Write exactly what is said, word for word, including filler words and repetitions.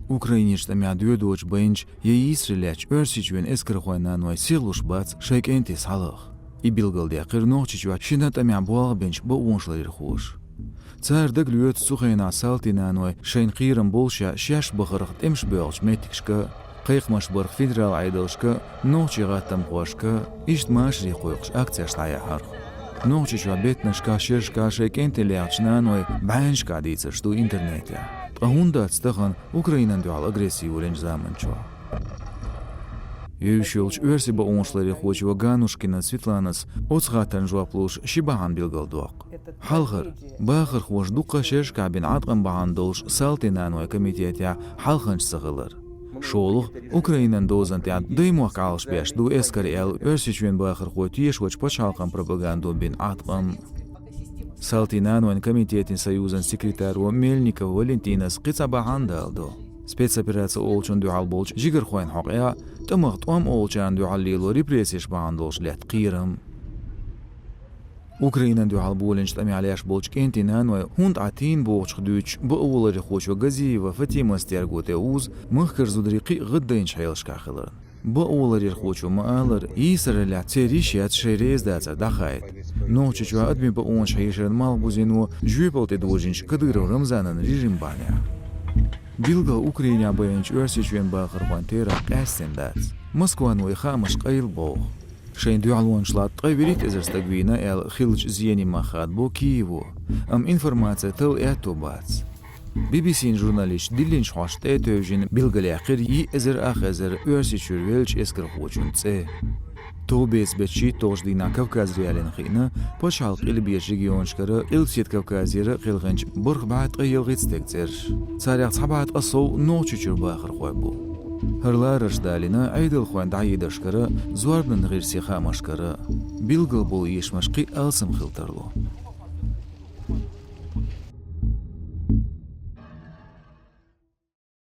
Украинерчу тӀамехь доьдочу байначу я йийсаре лаьттачу Оьрсийчоьнан эскархойн наной сихлуш бац шайн кӀентий схьалаха. И билгалдаьккхира Нохчийчохь шина тӀамехь болх бинчу бакъонашларъярхоша. Цара дагалоьцу цу хенахь салтий наной шайна кхерам болуш а шаьш бахарх тӀемаш боьлхучу меттигашка, кхайкхамаш барх федерал Ӏедалшка, нохчийн гӀаттамхошка, иштта машаре кхойкхуш акцеш дӀаяхьарх. Нохчийчохь беттанашкахь, шерашкахь шайн кӀентий лаьхначу наной бӀеннашкахь дийцарш ду интернетехь. Ткъа хӀунда дац тахана Украинан дуьхьал агресси йолийначу заманчохь? Евзаш йолчу оьрсийн бакъонашларъярхочо Ганушкина Светланас оцу хаттарна жоп луш ши бахьана билгалдоккху. Хьалхара, бахархоша дуккха шерашкахь бина Ӏаткъам бахьана долуш салтий наной комитетехь хьалханча ца хилар. ШолгӀа, Украинан дозан тӀехь даймохк Ӏалашбеш ду эскар аьлла, Оьрсийчоьнан бахархой тешочу пачхьалкхан пропагандо бина Ӏаткъам. Салтий нанойн комитетийн союзан секретаро Мельников Валентинас кхин цхьа бахьана даладо. Спецопераци олучунна дуьхьал болчу жигархойн хьокъехь, тӀамах тӀом олучарна дуьхьал лело репрессеш бахьана долуш лаьтта кхерам. Украинан дуьхьал болийначу тӀамехь леш болчу кӀентий наной хӀунда Ӏа тийна бохучух дуьйцуш бакъонашларъярхочо Газиева Фатимас терго тӀе узу махкара зударий кхин а гӀаддайначу хьелашкахь хиларна. Бакъонашларъярхочо ма-аллара, йийсараллехь церан йиш яц шайн реза дацар дӀахаийта. Нохчийчохь адамийн бакъонаш хьешаран малхбузено жоьпалла тӀедожийначу Кадыров Рамзанан режим бахьанехь. Билггал Украинехь байначу Оьрсийчоьнан бахархойн терахь къаьстина дац. Москвано и хаамаш къайла боху. Шайн дуьхьалонаш латта ткъе вуьрхӀитта эзар стаг вийна аьлла хиллачу зенийн мах хадабо Киево, амма информаци талла аьтто бац. Би-би-син журналисташа диллинчу хьоста тӀе а тевжина билгалъяьккхира йиъ эзар ах эзар Оьрсийчуьра веллачу эскархочун цӀе. Товбеца беттан шийтталгӀачу дийнахь Кавказ.Реалиина хиъна пачхьалкхан къилбечу регионашкара, Къилбаседа Кавказера кхелхинчу бархӀ бӀе ткъе ялхитта стеган цӀераш. Царех цхьа бӀе ткъе сов Нохчийчуьра бахархой бу. ХӀара ларарш далийна Ӏедалхойн дӀахьедаршкара, зорбанан гӀирсийн хаамашкара. Билгал болу эшамаш кхин а алсам хила тарло.